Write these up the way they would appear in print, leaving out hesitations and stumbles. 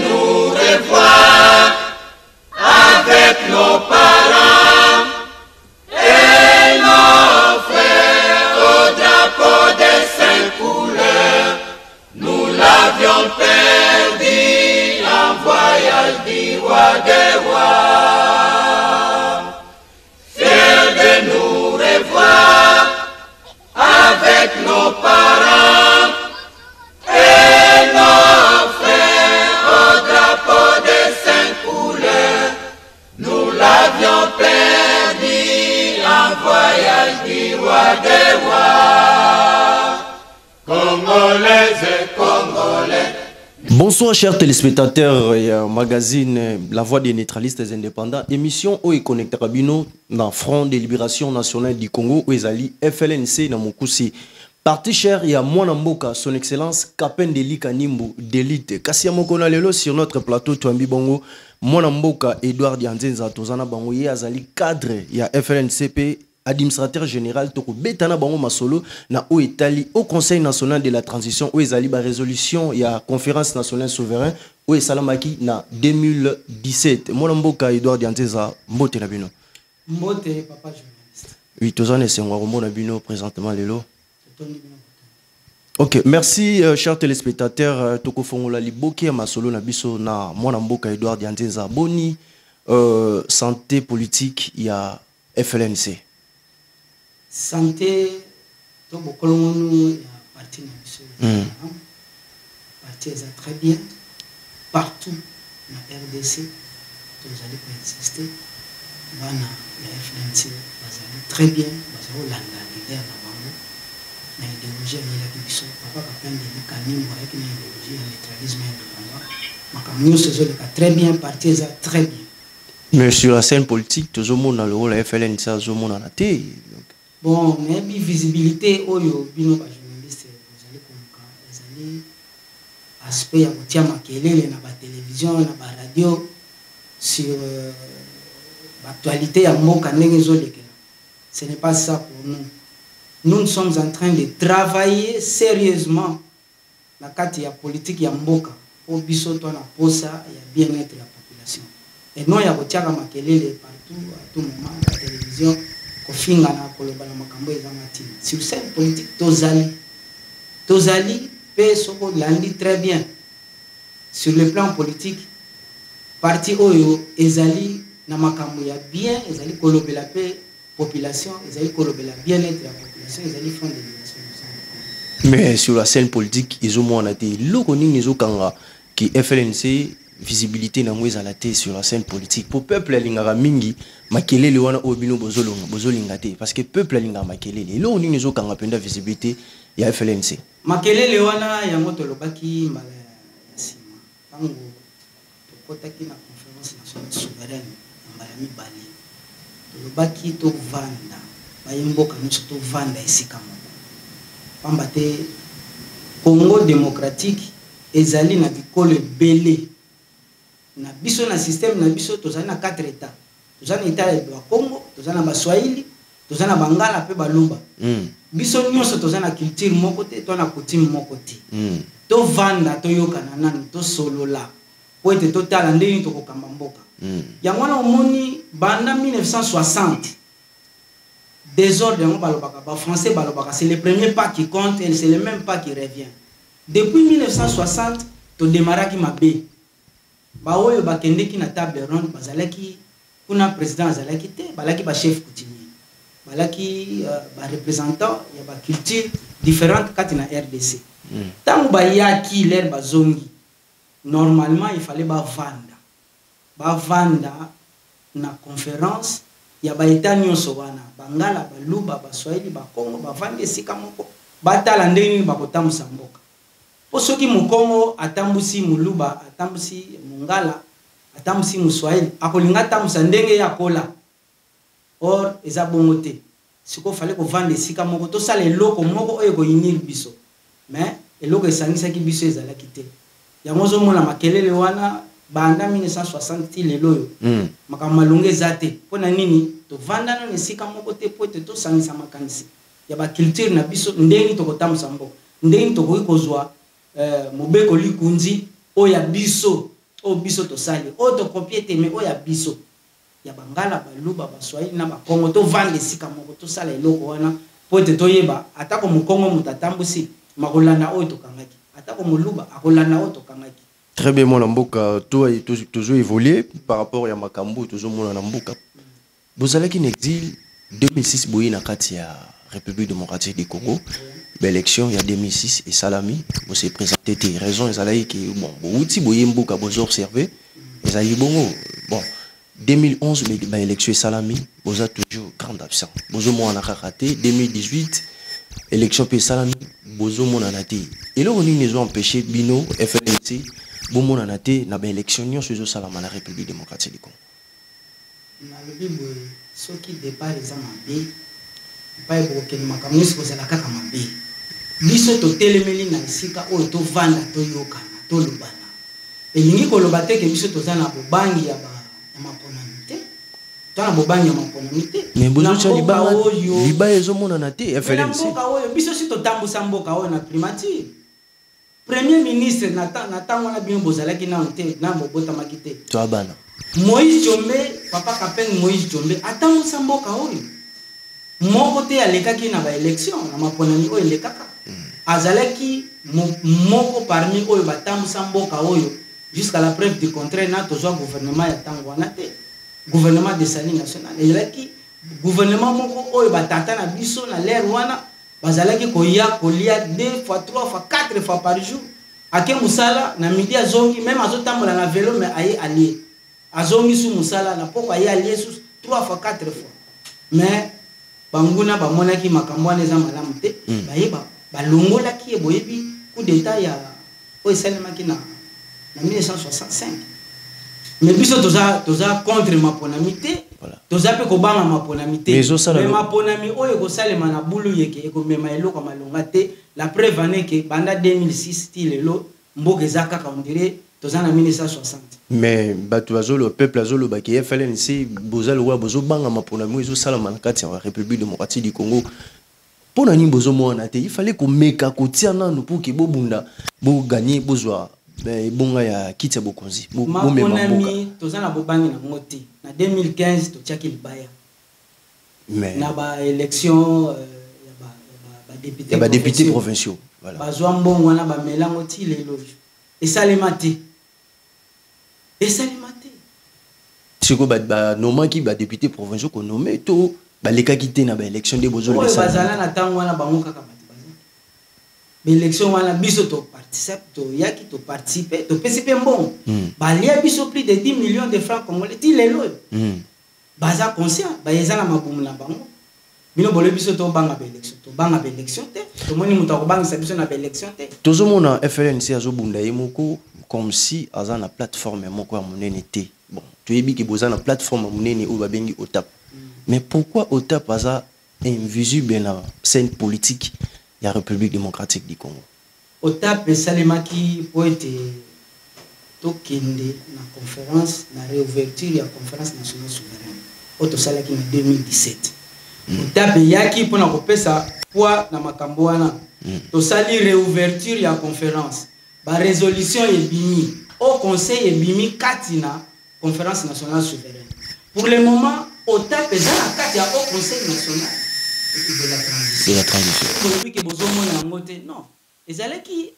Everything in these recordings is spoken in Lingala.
nous revoir avec nos parents et nos frères au drapeau des cinq couleurs. Nous l'avions perdu en voyage du roi des rois. Fiers de nous revoir avec nos parents et nos frères au drapeau des cinq couleurs. Nous l'avions perdu en voyage du roi des rois. Congolais et Congolais. Bonsoir, chers téléspectateurs et magazine La Voix des neutralistes indépendants, émission oyo connectera bino dans Front de Libération Nationale du Congo, oyo ezali FLNC na mokuse. Parti cher ya mwana mboka, son excellence Kapendeli Kanimbu d'élite. Kasi ya moko na lelo, sur notre plateau, toyambi bongo mwana mboka Edouard Dianzenza. Tozana bango, ye azali cadre ya FLNCP, administrateur général. Tokobeta na bango masolo na oyo etali au Conseil national de la transition, oyo ezali ba résolution ya Conférence nationale souveraine oyo esalamaki na 2017. Mwana mboka Edouard Dianzenza, mbote na bino. Mbote, papa journaliste. Oui, toza na esengo ya komona bino présentement lelo. Totondi bino botondi. Ok, merci, chers téléspectateurs. Tokofongola liboke ya masolo na biso na mwana mboka Edouard Dianzenza. Boni santé politique ya FLNC? Santé to bokolongonu ya parti na biso, parti eza très bien partout na RDC. Tozali koexister, bana ya FLNC bazali très bien, bazali kolanda leader na bango na idéologie ayelaki biso. Papa Kapendeli Kanimbo ayaki na idéologie ya neutralisme indépendant. Makambo nyonso ezoleka très bien, parti eza très bien. Mais sur la scène politique, tozomona le rôle ya FLNC azomonana te. Bon, nayebi visibilité oyo bino bajournaliste bozali koluka ezali aspect ya kotia makelele na batelevizio, na baradio, sur baactualité ya mboka ndenge ezolekela. Ce n'est pas ça pour nous. Nous, nous sommes en train de travailler sérieusement na kati ya politique ya mboka, po biso to na posa ya bien-être ya population et non ya kotiaka makelele partout, à tout moment, na télévision, kofingana, koloba na makambo ezanga ntina. Sur scène politique, tozali mpe. Soki olandi très bien sur le plan politique, parti oyo ezali na makambo ya bien, ezali kolobela mpe population, ezali kolobela bien-être ya population, ezali Front de Libération Nationale du Congo. Mais sur la scène politique ezomona te. Eloko nini ezokanga ki FLNC visibilité nango ezala te sur la scène politique? Po peuple alingaka mingi makelele wana oyo bino bozolonga, bozolinga te, parce que peuple alingaka makelele. Eloko nini ezokanga mpenza visibilité ya FLNC? Makelele wana, yango tolobaki mbala ya nsima ntango tokɔtaki na Conférence nationale souveraine ya mbala mibale. Tolobaki tovanda, baye mboka nyonso tovanda esika moko, pamba te Congo démocratique ezali na bikolo ebele. Na biso, na système na biso, tozali na 4 états. Toza na état ya Bakongo, toza na Baswahili, toza na Bangala mpe Baluba. Biso nyonso toza na culture moko te, to na coutume moko te. Tovanda, toyokana nanu, tosolola po ete totala ndenge nini tokokamba mboka. Yango wana omoni banda 1960 désordre. Yango balobaka, bafrançais balobaka: c'est le premier pas qui compte et c'est le même pas qui revient. Depuis 1960 todemaraki mabe. Baoyo bakendeki na table ronde bazalaki kuna, président azalaki te, balaki bachef coutumier, balaki bareprésentant ya baculture différente kati na RDC. Ntango bayaki, lere bazongi, normalement il fallait bavanda na conférence ya baétat nyonso wana, Bangala, Baluba, Baswahili, Bakongo, bavandi esika moko, batala ndenge nini bakotambusa mboka. Mpo soki Mokongo atambusi Moluba, atambusi Mongala, atambusi Moswahili, akolinga atambusa ndenge ye akola. Or eza bongo te. Sikoyo fallait kovanda esika moko, tosala eloko moko oyo ekounir biso. Mais eloko esangisaki biso ezalaki te. Yango ozomona makelele wana banda 1960 ti lelo oyo. Makambo malongo eza te. Mpo na nini? Tovanda nano esika moko te po ete tosangisa makanisi ya baculture na biso, ndenge tokotambusa mboka, ndenge tokoki kozwa mobeko likunzi oyo ya biso. Oyo biso tosali, oyo tokopie te, mais oyo ya biso ya Bangala, Baluba, Baswahili na Bakongo, tovanda esika moko, tosala eloko wana mpo ete toyeba. Atako Mokongo moto atambusi, makolanda oyo tokangaki, atako Moluba akolanda oyo tokangaki. Très bien, mwana mboka, toujours évolué par rapport ya makambo tozomona na mboka. Bozalaki na exil 2006, boye na kati ya République démocratique du Congo. Baélection ya 2006 esalami, bose présenté te. Raison ezalaki ke bon, bouti boye mboka, bozo observé, ezalaki bongo. Bon, 2011 baélection esalami, boza toujours grand absent, bozomonana kaka te. 2018 élection mpe esalami, bozomonana te. Eloko nini ezo empêche bino FLNC bomonana te na baélection nyonso ezosalama na République démocratique du Congo? Nalobi boye, soki départ eza mabe, epai bokokende, makambo nyonso kozala kaka mabe. Biso totelemeli na esika oyo tovanda, toyokana, tolobana. Elingi koloba te ke biso toza na bobangi ya maponami te. Toza na bobangi ya maponami te. Mais bozotya Na mboka libanga oyo libaya ezomonana te. Mais na FLNC mboka oyo, biso si totambusa mboka oyo na primature. Premier ministre na ntango wana, bino bozalaki nano te, nano bobotamaki te. To bana. Moïse Tshombe, papa Kapeng Moïse Tshombe atambusa mboka oyo, moko te alekaki na baélection, na maponami oyo elekaka. Azalaki moko parmi oyo batambusa mboka oyo jusqu'à la preuve du contraire. Na tozwa gouvernement ya ntango wana te, gouvernement de salut national, ezalaki gouvernement moko oyo batata na biso na l'heure wana bazalaki koya kolia deux fois, trois fois, quatre fois par jour. Ake mosala na midi, azongi, même azotambola na vélo, mais aye alie, azongi su mosala na poko, aye alie susu, trois fois, quatre fois. Mais banguna bamonaki makambo wana eza malamu te. Bayeba balongolaki ye. Boyebi coup d'état ya oyo esalemaki na 1965. Mais biso toza contre maponami te. Toza mpe kobanga maponami te. Mais ezosala Mais maponami oyo ekosalema na bulu yeke ekomema eloko ya malonga te. La preuve ane ke banda 2006 ti lelo, mboka eza kaka, on dirait toza na 1960. Mais bato bazolo, peuple azolobaki FLNC boza lokola bozobanga maponami oyo ezosalama na kati ya République démocratique du Congo. Mpo na nini bozomona te? Il fallait komeka kotia nanu mpo ke bobunda, boganye, bozwa ebonga ya kiti ya bokonzi, bomema mboka. Maponami, toza na bobangi nango te. Na 2015 totiaki libaya Mais na baélection ya badéputé ya badéputé provinciaux. Provinciaux, voilà. Bazwa mbongo wana, bamelango ti lelo, esalema te, esalema te. Sikoyo banomaki badéputé provinciaux, konome to balekaki te na baélection nde Oyo bozoloba. Bazala na ntango wana, bango kaka bato baza baélection wana. Biso toparticipe, toyaki, toparticipe, topesi mpe mbongo. Balia biso plus de 10 millions de francs congolais ti lelo oyo. Baza conscient, eza na mabumu na bango. Bino bolobi biso tobanga baélection, tobanga baélection te. Tomoni moto akobangisa biso na baélection te. Tozomona FLNC azobunda ye moko, comme si aza na plateforme moko ya monene te. Bon, toyebi ke boza na plateforme ya monene oyo babengi OTAP, mais pourquoi OTAP aza invisible na scène politique ya République démocratique du Congo? OTAP esalemaki mpo ete tokende na conférence, na réouverture ya Conférence nationale souveraine oyo tosalaki na 2017. OTAP eyaki mpona kopesa poids na makambo wana. Tosali réouverture ya conférence, barésolution ebimi au conseil, ebimi kati na Conférence nationale souveraine. Pour le moment, OTAP eza na kati ya Haut Conseil national de la transition. De la transition. Bolobi ke bozomona yango te. Non, ezalaki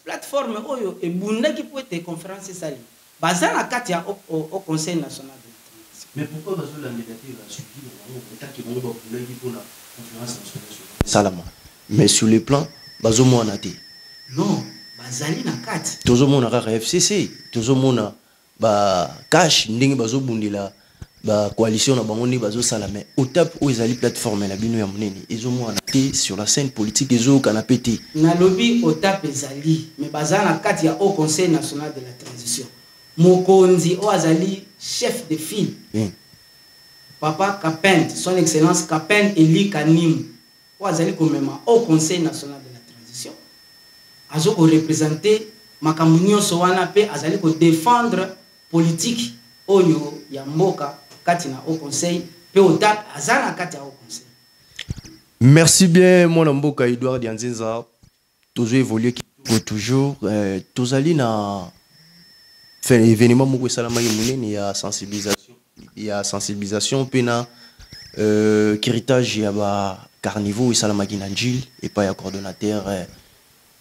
plateforme oyo ebundaki mpo ete conférence esali. Baza na kati ya au Conseil national de la transition. Mais pourquoi bazolandela te basuivi na bango, etaki bango babundaki mpona Conférence nationale salama, mais sur le plan bazomona te? Non, bazali na kati. Tozomona kaka FCC, tozomona bacash ndenge bazobundela bacoalition na bango, ndenge bazosala, mais OTAP oyo ezali plateforme na bino ya monene ezomona te sur la scène politique, ezoyokana mpe te. Nalobi OTAP ezali, mais baza na kati ya Haut Conseil national de la transition. Mokonzi oyo azali chef de file, papa Kapend, Son Excellence Kapend Eli Kanimu, oyo azali komema Haut Conseil national de la transition, azo koreprésente makambo nyonso wana mpe azali kodéfendre politique oyo ya mboka kati na Haut Conseil. Mpe OTAP aza na kati ya Haut Conseil. Merci bien, mwana mboka Edouard Dianzenza. Tozo évoluer kitoko toujours. Tozali na Fin événement moko esalamaki monene ya sensibilisation ya sensibilisation mpe na curetage ya ba carniveau esalamaki na Ndjili epai ya coordonnateur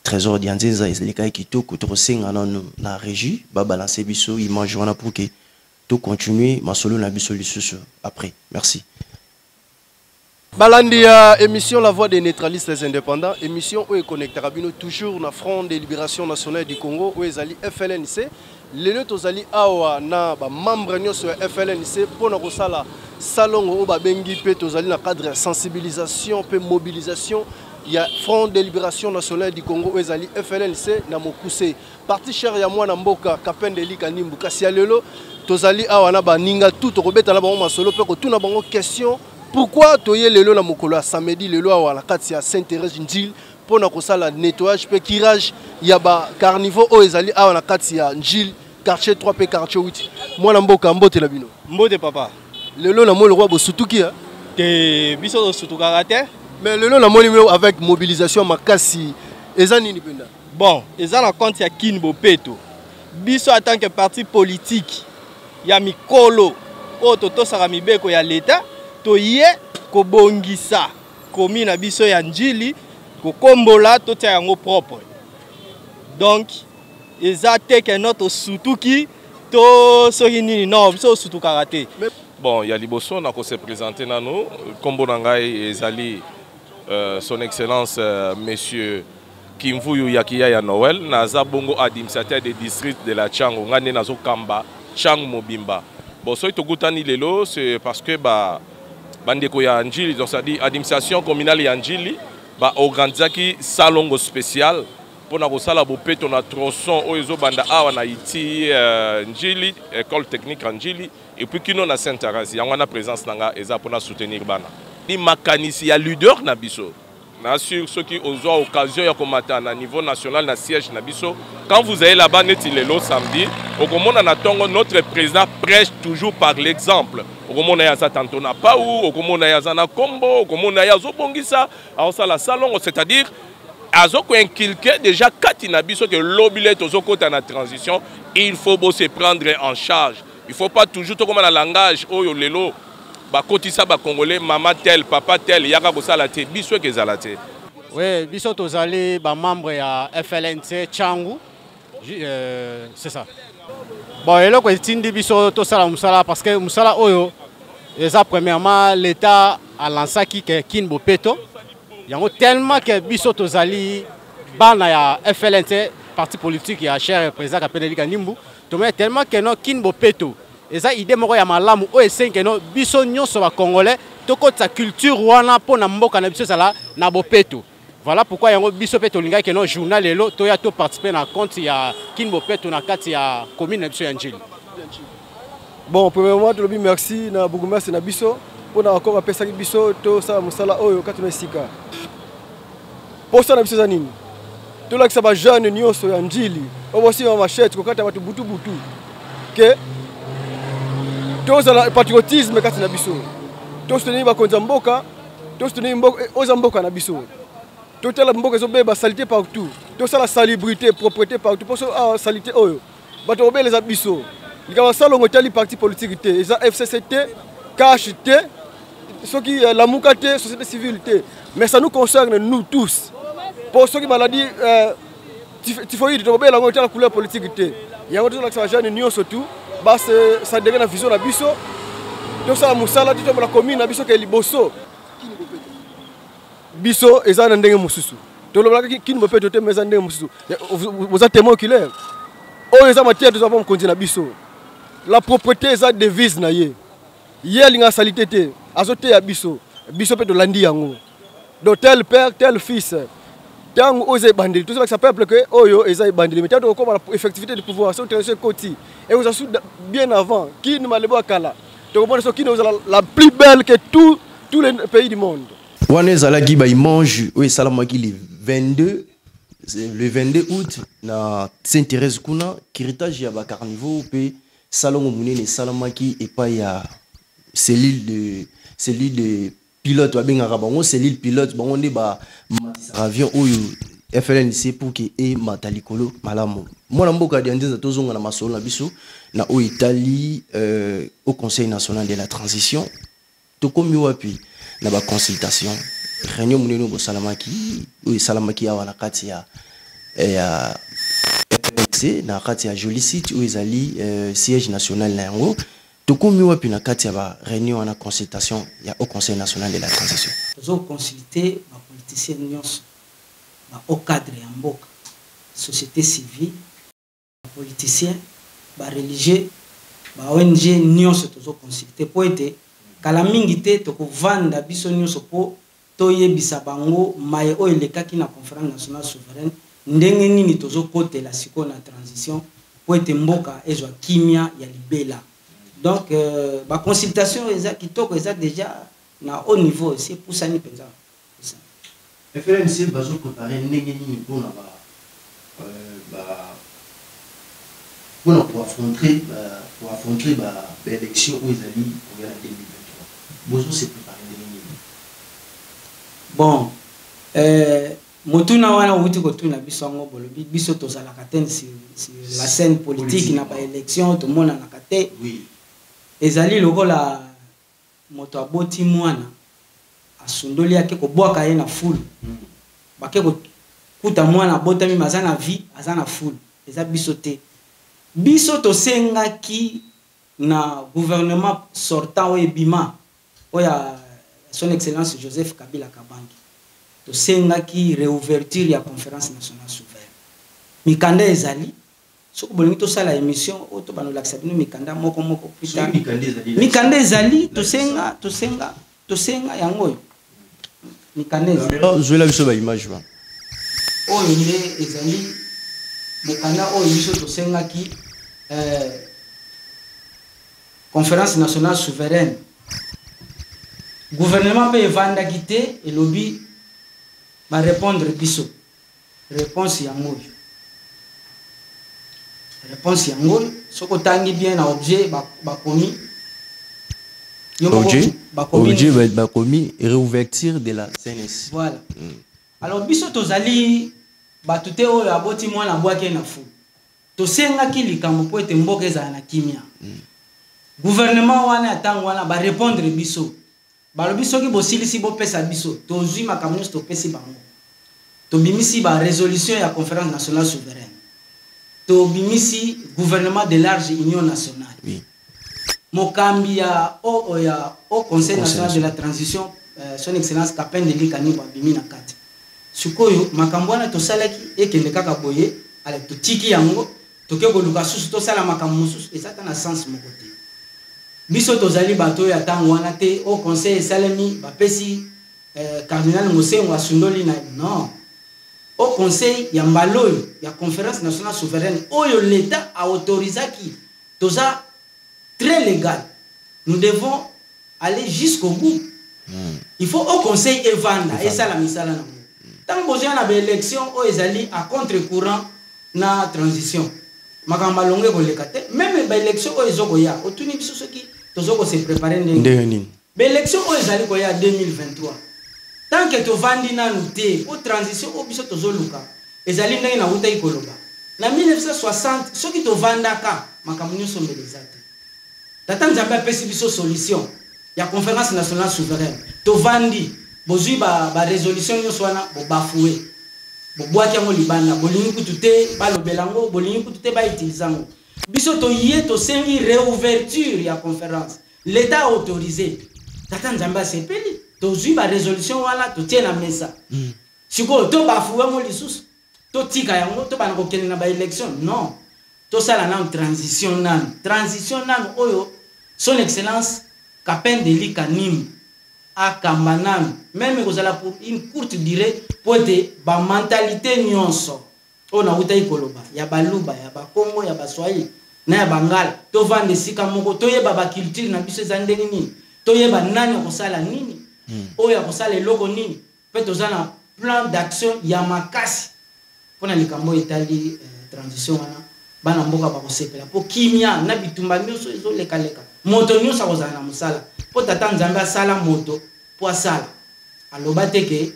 Trésor Dianzenza. Elekaki kitoko. Tokosenga nano na régie babalance biso image wana pour que tocontinue masolo na biso lisusu après. Merci. Balandi ya émission La Voix des Neutralistes Indépendants, émission oyo econnectaka bino toujours na Front de Libération Nationale du Congo, oyo ezali FLNC. Lelo tozali awa na bamembre nyonso ya FLNC mpona kosala salongo oyo babengi, mpe tozali na cadre ya sensibilisation mpe mobilisation ya Front de Libération Nationale du Congo, oyo ezali FLNC na mokuse, parti cher ya mwana mboka Kapende Elika Nimbu. Kasi ya lelo tozali awa na baninga tu, tokobetala bango masolo mpe kotuna bango question: pourquoi toye lelo na mokolo ya samedi lelo awa na kati ya Sainte Thérèse Ndjili mpona kosala nettoyage mpe curage ya bacarniveau oyo ezali awa na kati ya Ndjili, quartier 3 mpe quartier 8? Mwana mboka, mbote na bino. Mbote, papa. Lelo namoni lokola bosutuki. Te, biso tosutukaka te. Mais lelo namoni bino avec mobilisation makasi, eza nini mpenza? Bon, eza na compte ya Kin Bopeto. Biso en tant que parti politique ya mikolo oyo totosaka mibeko ya leta, toye kobongisa commune na biso ya Ndjili, kokombola, totia yango propre. Donc eza te ke no tosutuki to soki nini, non, biso tosutukaka te. Bon, ya liboso na kose présenter nano, nkombo na ngai ezali Son Excellence Monsieur Kimvuyu Yakiya ya Noël. Naza bongo administrateur de district de la Tshangu. Ngai nde nazokamba Tshangu mobimba. Bon, soki tokutani lelo, c'est parce que ba bandeko ya Ndjili, donc c'est-à-dire administration communale ya Ndjili, baorganisaki salongo spécial mpona kosala bopeto na tronçon oyo ezobanda awa na iti Ndjili, école technique ya Ndjili, et puis kino na Sainte Thérèse. Yango wana présence na nga eza mpona soutenir bana ni makanisi ya leader na biso. Na sur soki ozwa occasion ya komata na niveau national, na siège na biso, quand vous allez là-bas, neti lelo samedi, okomona na ntongo, notre président prêche toujours par l'exemple. Okomona ye aza tantôt na pau, okomona ye aza na kombo, okomona ye azobongisa, aosala salongo, c'est-à-dire azokoinculquer déjà kati na biso ke lobi le tozokota na transition, il faut bo se prendre en charge. Il faut pas toujours tokoma na langage oyo lelo bakotisa bacongolais, mama tel, papa tel, yaka kosala te. Biso eke ezala te. Oui, biso tozali bamembre ya FLNC Tshangu, c'est ça. Bon, eloko etindi biso tosala mosala, parce que mosala oyo eza, premièrement, l'État alansaki ke Kin Bopeto. Yango, tellement ke biso tozali bana ya FLNC, parti politique ya cher président Kapende Elika Nimbu, tomoni tellement ke no Kin Bopeto eza idée moko ya malamu oyo esengi ke no biso nyonso bacongolais tokotisa culture wana mpo na mboka na biso ezala na bopeto. Voilà pourquoi yango biso mpe tolingaki ke no journal lelo toya toparticipe na compte ya Kin Bopeto na kati ya commune na biso ya Ndjili. Bon, premièrement, tolobi merci na bourgmestre na biso mpona accord apesaki biso tosala mosala oyo kati na esika. Posa na biso eza nini? Tolakisa bajeune nyonso ya Ndjili oyo bosima machette kokata bato butu-butu ke tozala patriotisme kati na biso, tosoutenir bakonzi ya mboka, tosoutenir oyo eza mboka na biso. Totala mboka ezobeba, salité partout, tosala salubrité, propreté partout. Mposo awa salité oyo bato kobeleza biso. Likambo salongo etali parti politique te, eza FCC te, CACH te, soki Lamuka te, société civile te, mais ça nous concerne nous tous. Mpo soki maladie typhoïde tokobela yango, etala couleur politique te. Yango tozolakisa bajeune nyonso tu basadere na vision na biso, tosala mosala, totombola commune na biso ke liboso. Biso eza na ndenge mosusu, tolobelaka Kin Bopeto te, mais eza ndenge mosusu. Boza témoin oculaire. Oyo eza matière toza mpo mokonzi na biso, la propreté eza devise na ye. Ye alingaka salité te, azoteya biso, biso mpe tolandi yango. Donc tel père, tel fils. Ntango oyo eza ebandeli, tozolakisa peuple ke oyo eza ebandeli, mais ntango tokokoma na effectivité de pouvoir, soki transition ekoti, ekozala su bien avant. Kini malebo ya kala, tokomona so Kini ozala la plus belle que tous les pays du monde. Wana ezalaki baimage oyo esalamaki le 22, le 22 août na Sainte Thérèse kuna, curetage ya bacarniveau mpe salongo monene esalamaki epai ya cellule de pilote. Babengaka bango cellule pilote, bango nde bamatisaka avion oyo. FLNC pour que emata likolo malamu. Mwana mboka Dianzenza, tozonga na masolo na biso na oyo etali au Conseil national de la transition. Tokomi wapi na ba consultation, réunion monene oyo bosalamaki, oyo esalamaki awa na kati ya FLNC, na kati ya Joli City oyo ezali siège national na yango? Tokomi wapi na kati ya ba réunion wana, consultation ya au Conseil national de la transition? Tozoconsulte bapoliticien nyonso, bahaut cadre ya mboka, société civile, bapoliticien, bareligieux, ba ONG nyonso. Tozoconsulte mpo ete kala mingi te tokovanda biso nyonso mpo toyebisa bango maye oyo elekaki na conférence nationale souveraine, ndenge nini tozokotela sikoyo na transition mpo ete mboka ezwa kimia ya libela. Donc baconsultation eza kitoko, eza déjà na haut niveau, esi epusani mpenza. FLNC bazoprépare ndenge nini mpona mpona koaffronter baélection oyo ezali koya na 2023? Bozose préparer ndenge nini? Bon, motuna wana outi kotuna biso yango, bolobi biso tozalaka te sur la scène politique, na baélection tomonanaka te. Ezali lokola moto aboti mwana, asundoli, ake kobwaka ye na fulu, bake kokuta mwana abotami me aza na vie, aza na fulu. Eza biso te. Biso tosengaki na gouvernement sortant oyo ebima, oyo ya Son Excellence Joseph Kabila Kabange, tosengaki réouverture ya conférence nationale souveraine. Mikanda ezali, soki bolingi tosala émission oyo tobanolakisa bino mikanda moko moko plus tard. Mikanda ezali, tosenga, tosenga, tosenga yango oyo mikanda ezali. Zwela biso baimage wana. Oyo nde ezali mokanda oyo biso tosengaki, conférence nationale souveraine. Gouvernement mpe evandaki te, elobi barépondre biso. Réponse yango oyo, réponse yango oyo. Soki otangi bien na objet, bakomi objet, objet bakomi réouverture de la CNS. Voilà. Alors biso tozali bato te oyo aboti mwana, abwaki na fu. Tosengaki likambo mpo ete mboka ezala na kimia. Gouvernement wana ya ntango wana barépondre biso, balobi soki bosilisi bopesa biso. Tozwi makambo nyonso, topesi bango, tobimisi barésolution ya conférence nationale souveraine, tobimisi gouvernement de large union nationale. Mokambi ya au Conseil national de la transition, Son Excellence Kapende Likanibo, abimi na kati. Sikoyo makambo wana tosalaki ekende kaka boye, ale totiki yango, toke koluka susu tosala makambo mosusu, eza ta na sens moko te. Biso tozali bato oyo ya ntango wana te au conseil esalemi, bapesi cardinal Mosengo, asundoli na non. Au conseil ya mbala oyo ya conférence nationale souveraine oyo l'État aautorisaki, toza très légal, nous devons aller jusqu'au bout. Il faut au conseil evanda, esala misala nango. Ntango bozoya na baélection oyo ezali à contre courant na transition, makambo malongo ekoleka te. Même baélection oyo ezokoya, otuni biso soki tozokose préparer ndenge nini. Baélection oyo ezali koya 2023, tant que tovandi nanu te po transition oyo biso tozoluka ezali ndenge nawutaki koloba na 1960, soki tovandaka, makambo nyonso mbele eza te. Tata Nzambe apesi biso solution ya conférence nationale souveraine, tovandi, bozwi barésolution ba nyonso wana, bobafouer, bobwaki yango libanda, bolingi kutu te balobela yango, bolingi kutu te bautilize yango. Biso toye, tosengi réouverture ya conférence, l'État autorisé, Tata Nzambe asepeli, tozwi barésolution wana, totie na mesa. Sikoyo tobafouer yango lisusu, totika yango, tobanda kokende na baélection? Non, tosala nanu transition, nanu transition nanu oyo Son Excellence Kapendeli Kanimbu akamba nanu, même ekozala pour une courte durée, mpo ete bamentalité nyonso oyo nawutaki koloba, ya Baluba, ya Bakongo, ya Baswahili na ya Bangala, tovanda esika moko, toyeba baculture na biso eza ndenge nini, toyeba nani akosala nini, oyo akosala eloko nini, mpe toza na plan d'action ya makasi mpona likambo oyo etali transition wana. Bana mboka bakosepela mpo kimia na bitumba nyonso ezolekaleka, moto nyonso akozala na mosala, mpo Tata Nzambe asala moto mpo asala. Aloba te ke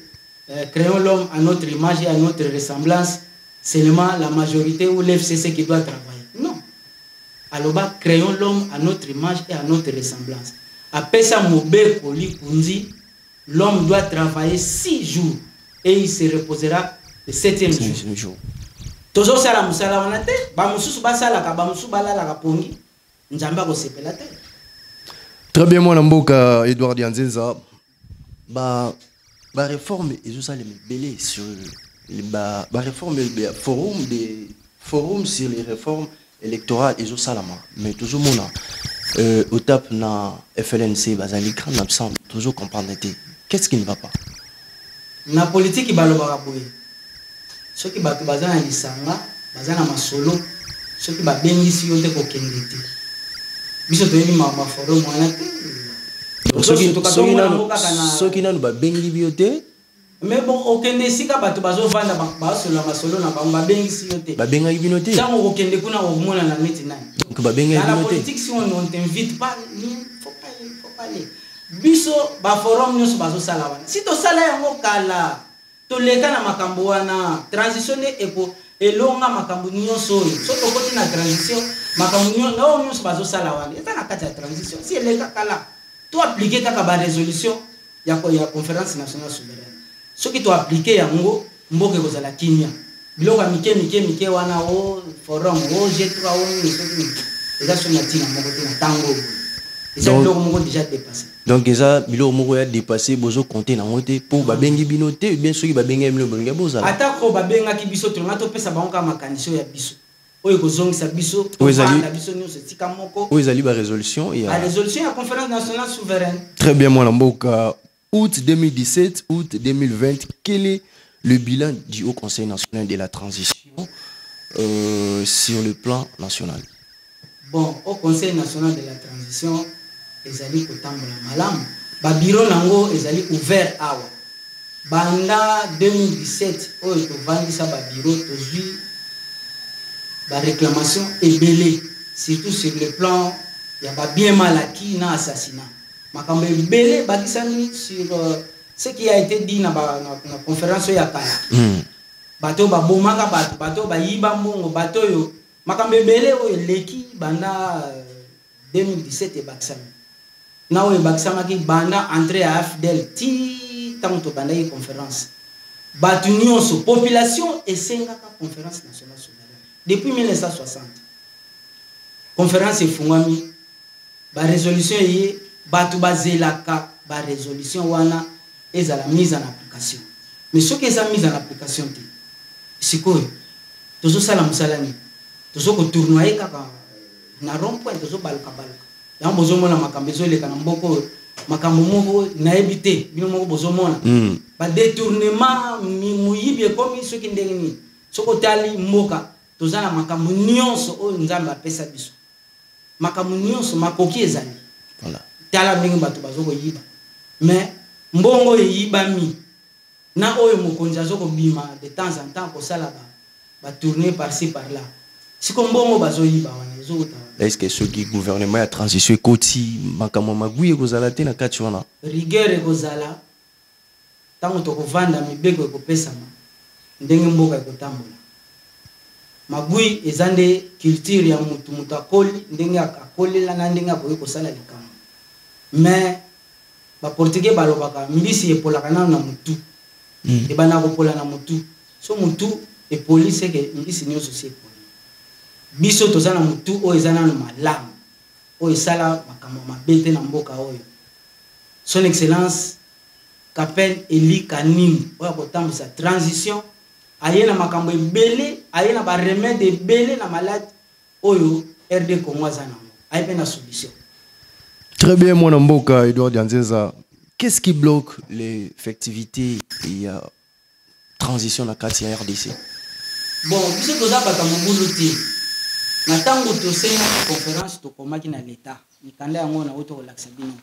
Créons l'homme à notre image et à notre ressemblance, seulement la majorité ou l'FCC qui doit travailler. Non. Aloba, créons l'homme à notre image et à notre ressemblance. Apesa mobeko likunzi, l'homme doit travailler 6 jours et il se reposera le 7e jour. Jour. Tozosala mosala wana te, bamosusu basalaka, bamosusu balalaka pongi, Nzambe akosepela te. Très bien, mwana mboka Edouard Dianzenza, ba ba réforme ezosalema ebele sur ba ba réforme, forum des forum sur les réformes électorales ezosalama, mais tozomona OTAP na FLNC bazali grand absent, toujours comprendre te qu'est-ce qui ne va pas. Na politique balobaka boye, soki bato baza na lisanga, baza na masolo, soki babengisi yo te, kokende te. Biso toyebi makambo ya forum wana te. Soki nanu babengi bio te. Mais bon, okende esika bato bazovanda, basolola masolo na bango, babengisi yo te. Babengaki bino te. Ntango okokende kuna, okomonana neti nani? Donc babengaki Dans la bino te. politique, si on ne t'invite pas, faut pas, faut pas aller. Biso baforum nyonso bazosala wana, si tosala yango kala, toleka na makambo wana. Transition nde eko elonga makambo nyonso oyo. So tokoti na transition, makambo oyo nyonso bazosala wana eza na kati ya transition, si eleka kala. Toappliquer kaka barésolution ya Conférence nationale souveraine. Soki toappliquer yango, mboka ekozala kimia. Biloko ya mike mike mike wana, o forum, o G3, o nini, soki nini, eza soki na ntina moko te na ntango oyo boye. Eza biloko moko déjà dépassé. Donc eza biloko moko ya dépassé, bozocompter nango te mpo babengi bino te, bien soki babengi bino, bolingi bozala. Atako babengaki biso, tolinga topesa bango kaka makanisi oyo ya biso, oyo ekozongisa biso, Oyo ezali tovanda biso nyonso esika moko. Oyo ezali barésolution ya Barésolution ya Conférence nationale souveraine. Très bien, mwana mboka. Août 2017, août 2020, quel est le bilan du Haut Conseil national de la transition sur le plan national? Bon, Haut Conseil national de la transition ezali kotambola malamu. Babureau nango ezali ouvert awa banda 2017. Oyo tovandisa babureau, tozwi baréclamation ebele, surtout sur le plan ya babien mal acquis na assassinat. Makambo ebele bakisami sur ce qui a été dit na conférence oyo ya kala. Bato oyo babomaka bato, bato oyo bayiba mbongo, bato oyo makambo ebele oyo eleki banda 2017 ebakisami na oyo ebakisamaki banda entrée ya AFDL ti ntango tobandaki conférence. Bato nyonso, population esengaka Conférence nationale souveraine depuis 1960. Conférence efungwami, barésolution eye, bato bazelaka barésolution wana ezala mise en application. Mais soki eza mise en application te, sikoyo tozosala mosala nini? Tozokotournoyer kaka na rond point, tozobaluka-baluka. Yango bozomona makambo ezoleka na mboka oyo, makambo moko nayebi te, bino moko bozomona. Badétournement, moyibi ekomi soki ndenge nini. Soki otali mboka, toza na makambo nyonso oyo Nzambe apesa biso, makambo nyonso makoki ezali. Tala ndenge bato bazokoyiba, mais mbongo oyo eyibami na oyo mokonzi azokobima de temps en temps kosala batournée par-ci par-là, siko mbongo bazoyiba wana ezouta wana. Est ce que soki gouvernement ya transition ekoti, makambo ya magwi ekozala te na kati wana? Rigueur ekozala ntango tokovanda, mibeko ekopesama ndenge mboka ekotambola. Magwi eza nde culture ya mutu, mutu akoli ndenge akolela na ndenge akoki kosala likambo. Mais baportugais balobaka, mbisi epolaka nano na mutu. Ebanda kopola na mutu. So mutu epoli, seke mbisi nyonso si epoli. Biso toza na mutu oyo eza nano malamu, oyo esala makambo mabe te na mboka oyo. Son Excellence Capel Eli Kanini, oyo akotambwisa transition, aye na makambo ebele, aye na baremède ebele na malade oyo RD Congo aza nango, aye mpe na solution. Très bien, mwana mboka Edouard Dianzenza. Qu'est-ce qui bloque l'effectivité ya transition na kati ya RDC? Bon, biso toza bato ya mobulu te. Na ntango tosengaki conférence, tokomaki na leta mikanda yango nauti kolakisa bino.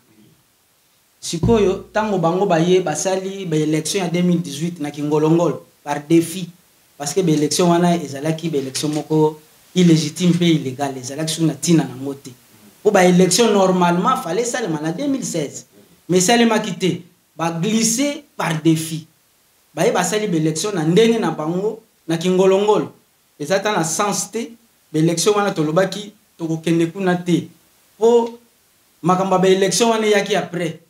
Sikoyo ntango bango baye, basali baélection ya 2018 na kingolongolo par défi, parce que baélection wana ezalaki baélection moko illégitime mpe illégal, ezalaki soki na ntina nango te, mpo baélection normalement fallait esalema na 2016, mais esalemaki te, baglisse par défi. Baye basali baélection na ndenge na bango na kingolongolo, eza ta na sens te. Baélection wana, tolobaki tokokende kuna te, mpo makambo ya baélection wana eyaki après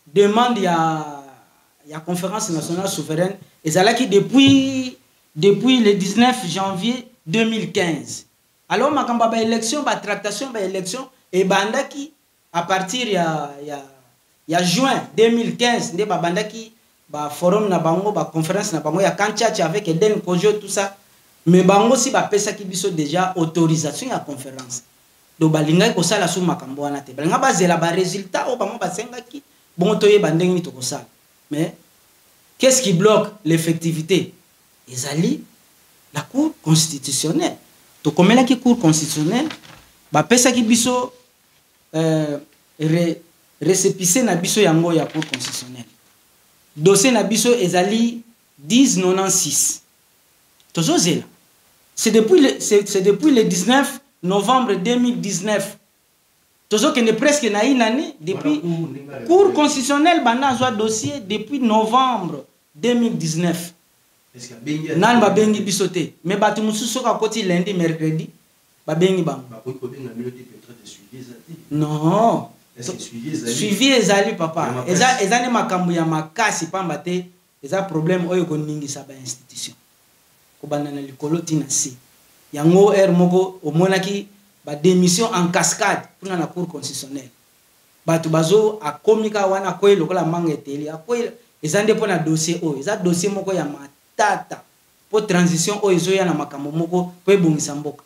demande ya Conférence nationale souveraine. Ezalaki depuis le 19 janvier 2015. Alors makambo ya baélection, batractation baélection ebandaki à partir ya juin 2015, nde babandaki baforum na bango, baconférence na bango ya Camp Tshatshi avec Eden Kojo, tout ça. Mais bango si bapesaki biso déjà autorisation ya conférence, donc balingaki kosala su makambo wana te. Balinga bazela barésultat oyo bango basengaki, bongo toyeba ndenge nini tokosala. Mais qu'est-ce qui bloque l'effectivité? Ezali la Cour constitutionnelle. Tokomelaki Cour constitutionnelle, bapesaki biso récépissé na biso yango ya Cour constitutionnelle. Dossier na biso ezali 1096, tozozela. C'est depuis le 19 novembre 2019, tozokende presque na une année depuis Cour constitutionnelle banda azwa dossier. Depuis novembre 2019, nani babengi biso te. Mais bato mosusu, soki akoti lundi, mercredi, babengi bango. Non, suivi ezali, papa. Eza nde makambo ya makasi, pamba te eza problème oyo ekoningisa bainstitution kobanda na likolo ntina se. Yango ere moko omonaki badémission en cascade kuna na Cour constitutionnelle. Bato bazo akomi kaka wana, akwei lokola manga eteli, akwei. Eza nde mpo na dossier oyo, eza dossier moko ya matata, mpo transition oyo ezoya na makambo moko mpo ebongisa mboka.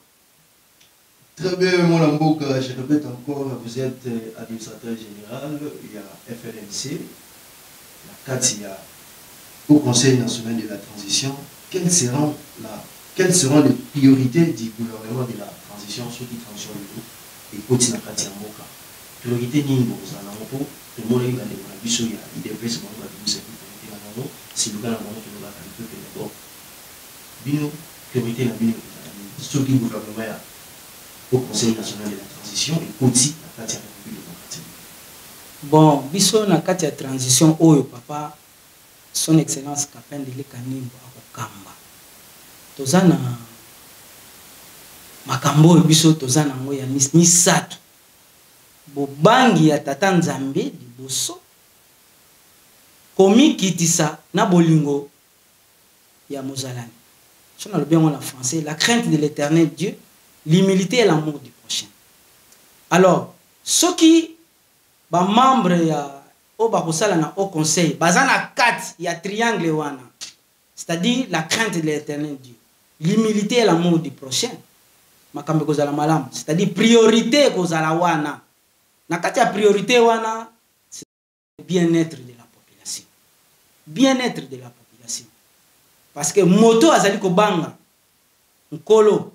Très bien, mon Mboka, je répète encore, vous êtes administrateur général, il y a FLNC, la CAT, il y a au Conseil national de la transition. Quelles seront les priorités du gouvernement de la transition, ceux qui transition et continue na kati ya mboka? Priorité nini bokozala nango? Mpo tomoni bandeko na biso ya UDPS, bango babimisaki priorité na bango, siluka na bango, tolobaka le peuple d'abord. Bino, priorité na bino ekozala nini soki gouvernement ya au Conseil national de la transition ekoti na kati ya République démocratique? Bon, biso na kati ya transition oyo papa Son Excellence Kapendele Kanimbo akokamba, toza na makambo oyo biso toza nango ya misato: bobangi ya Tata Nzambe liboso, komikitisa na bolingo ya mozalani. So nalobi yango na français: la crainte de l'Éternel Dieu, l'humilité et l'amour du prochain. Alors soki bamembre ya oyo bakosala na Haut Conseil baza na kati ya triangle wana, c'est-à-dire la crainte de l'Éternel Dieu, l'humilité et l'amour du prochain, makambo ekozala malamu. C'est-à-dire priorité ekozala wana. Na kati ya priorité wana, c'est bien-être de la population, bien-être de la population, parce que moto azali kobanga Nkolo,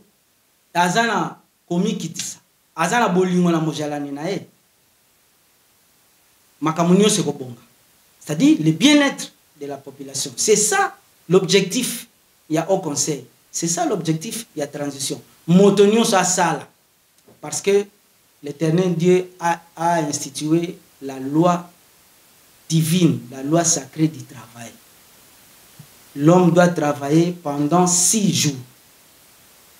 aza na komikitisa, aza na bolingo na mojalani na ye, makambo nyonso ekobonga. C'est-à-dire le bien-être de la population, c'est ça l'objectif ya Haut Conseil, c'est ça l'objectif ya transition. Moto nyonso asala, parce que l'Éternel Dieu a institué la loi divine, la loi sacrée du travail. L'homme doit travailler pendant 6 jours.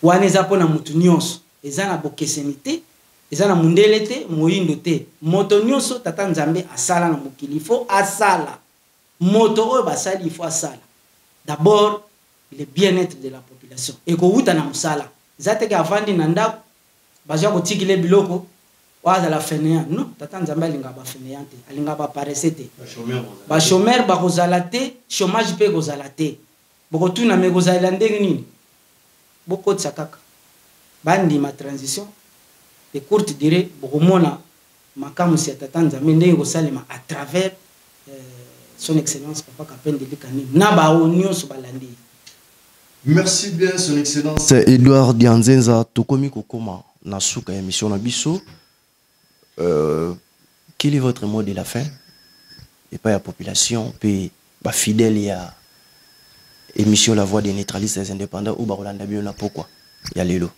Wana eza mpona motu nyonso, eza na bokeseni te, eza na mundele te, moyindo te. Moto nyonso Tata Nzambe asala na mokili, faut asala. Moto oyo basali, il faut asala. D'abord le bien-être de la population ekowuta na mosala. Eza teke avandi na ndako, bazwa kotikile biloko, oyo azala fainéant. Non, Tata Nzambe alingaka bafainéant te, alingaka baparesseux te. Bachômeur bakozala te, chômage mpe ekozala te. Bokotuna me ekozalela ndenge nini? Bokotisa kaka bandima transition de courte durée, bokomona makamwisi ya Tata Nzambe ndenge ekosalema à travers Son Excellence Papa Kapendeli Kanini na bao nyonso balandi ye. Merci bien, Son Excellence Edouard Dianzenza. Tokomi kokoma na suka ya émission na biso. Quel est votre mot de la fin epai ya population mpe bafidèle ya émission La Voix des neutralistes des indépendants oyo bakolanda bino na pokwa ya lelo?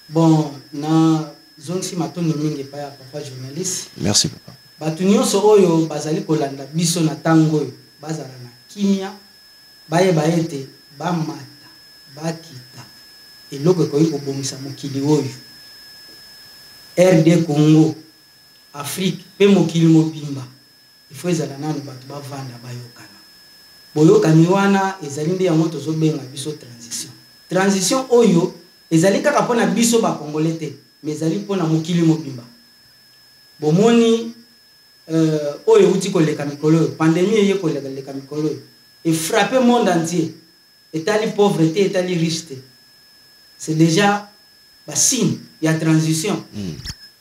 Bon, na zongisi matondo mingi epai ya papa journaliste. Merci, papa. Bato nyonso oyo bazali kolanda biso na ntango oyo, bazala na kimia. Bayeba ete bamata, bakita, eloko ekoki kobongisa mokili oyo, RD Congo, Afrique mpe mokili mobimba, il faut ezala nanu bato bavanda bayokana. Boyokani wana ezali nde yango tozobenga biso transition. Transition oyo ezali kaka mpo na biso ba Congolais te, mais ezali mpo na mokili mobimba. Bomoni oyo euti koleka mikolo oyo, pandemie eye koleka mikolo oyo, efrappe monde entier, etali pauvre te, etali riche te. C'est déjà ba signe ya transition.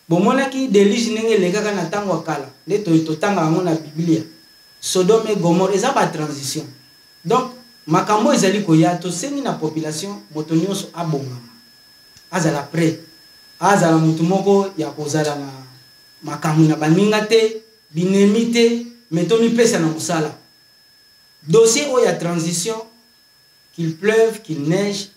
Bomonaki deluge ndenge elekaka na ntango ya kala, nde totanga yango na Biblia, Sodome et Gomorrhe, eza ba transition. Donc makambo ezali koya, tosengi na population moto nyonso abongama, azala prêt, azala moto moko ya kozala na makambo na baninga te, binemi te, mais tomipesa na mosala. Dossier oyo ya transition, qu'il pleuve, qu'il neige,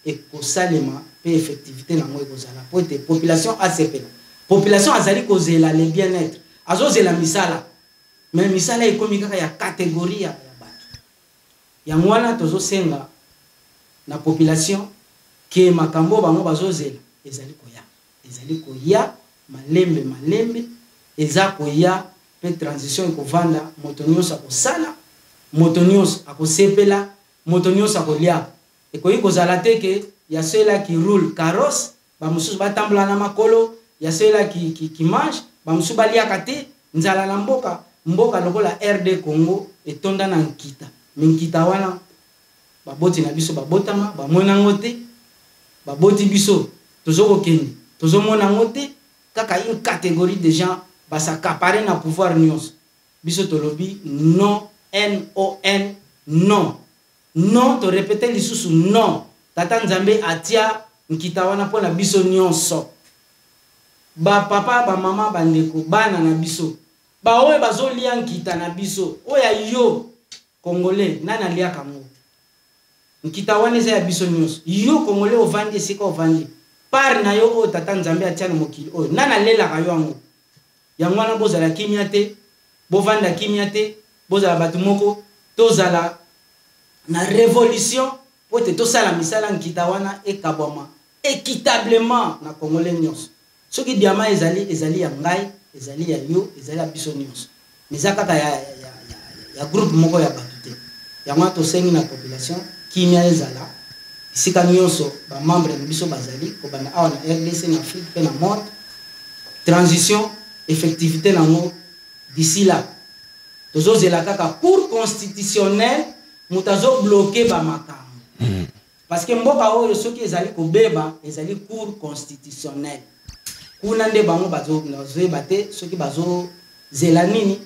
ekosalema pe effectivité nango ekozala po ete population asepela. Population azali kozela le bien-être, azozela misala, mais misala ekomi kaka ya catégorie ya bato. Yango wana tozosenga na population ke makambo bango bazozela ezali koya, ezali koya malembe malembe, eza koya pe transition ekovanda, moto nyonso akosala, moto nyonso akosepela, moto nyonso akolia. Ekoki kozala te ke ya ceux-là qui roule carrosse, ba mosusu batambola na makolo, ya ceux-là qui mange, ba mosusu baliaka te, nzala na mboka. Mboka lokola RD Congo etonda na nkita. Mais nkita wana baboti na biso babotama, bamona yango te, baboti biso tozokokende, tozomona yango te, kaka une catégorie de gens bas'accaparer na pouvoir nyonso. Biso tolobi non, N O N, non. Non, to répéter lisusu non. Tata Nzambe atia nkita wana mpona biso nyonso. Ba papa, ba mama, ba ndeko, bana na biso, ba oyo bazolia nkita na biso, oyo ya yo Congolais, nani aliaka yango? Nkita wana eza ya biso nyonso. Yo Congolais ovandi esika ovandi, part na yo oyo Tata Nzambe atia na mokili oyo, nani alelaka yo yango? Yango wana bozala kimia te, bovanda kimia te, bozala bato moko, tozala na révolution po ete tosala misala nkita wana ekabwama équitablement na Congolais nyonso. Soki diamant ezali, ezali ya ngai, ezali ya yo, ezali ya biso nyonso. Mais eza kaka ya groupe moko ya bato te. Yango wana tosengi na population kimia ezala esika nyonso ba membre na biso bazali, kobanda awa na RDC, na Afrique pe na monde. Transition, effectivité nango d'ici là tozozela kaka cour constitutionnelle moto azobloke ba makambo. Parce que mboka oyo soki ezali kobeba ezali cour constitutionnelle. Kuna nde bango bazoyeba te soki bazozela nini.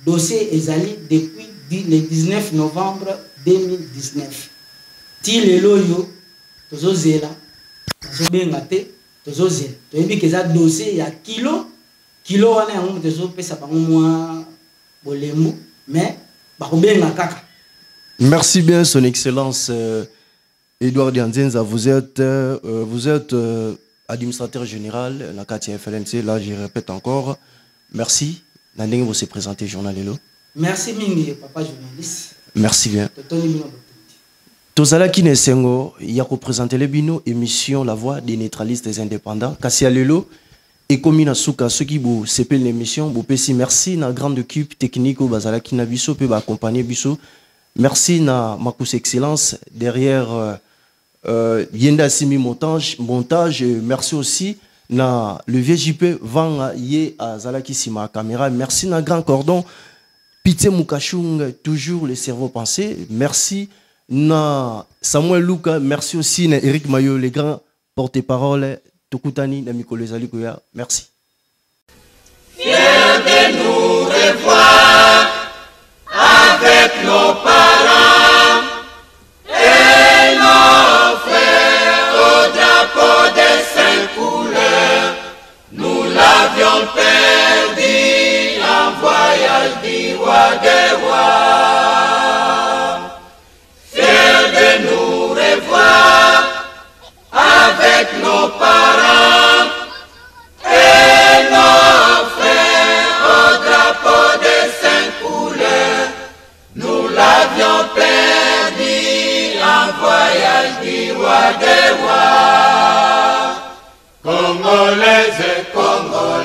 Dossier ezali depuis le 19 novembre 2019. Ti lelo oyo tozozela, bazobenga te, tozozela. Toyebi ke eza dossier ya kilo, kilo wana yango moto ezopesa bango mwa bolembu, mais bakobenga kaka. Merci bien, son excellence Edouard Dianzenza. Vous êtes administrateur général na kati ya FLNC. Là, je répète encore, merci. Na ndenge vous se présentez, journal Lelo. Merci mingi, papa journaliste. Merci bien. Totoni bino botondi. Tozalaki na esengo ya koprésenter le bino émission La Voix des neutralistes des indépendants. Kasi ya lelo ekomi na suka. Soki bo sepeli na émission, bopesi merci na grande équipe technique oyo bazalaki na biso pe ba accompagner biso. Merci na Makus Excellence derrière Yenda Simi montage, montage. Merci aussi na le vieux JP Vanga ye azalaki sima caméra. Merci na grand cordon Pitié Mukashung, toujours le cerveau pensé. Merci na Samuel Luka, merci aussi na Eric Mayo, les grands porte-parole Tokutani na mikolo ezali koya. Merci. Fiers de nous revoir avec nos parents et nos frères au drapeau des cinq couleurs. Nous l'avions perdu en voyage du roi des rois. Fiers de nous revoir avec nos parents et nos frères au drapeau des cinq couleurs. Nous l'avions perdu. Congolaise, Congolais.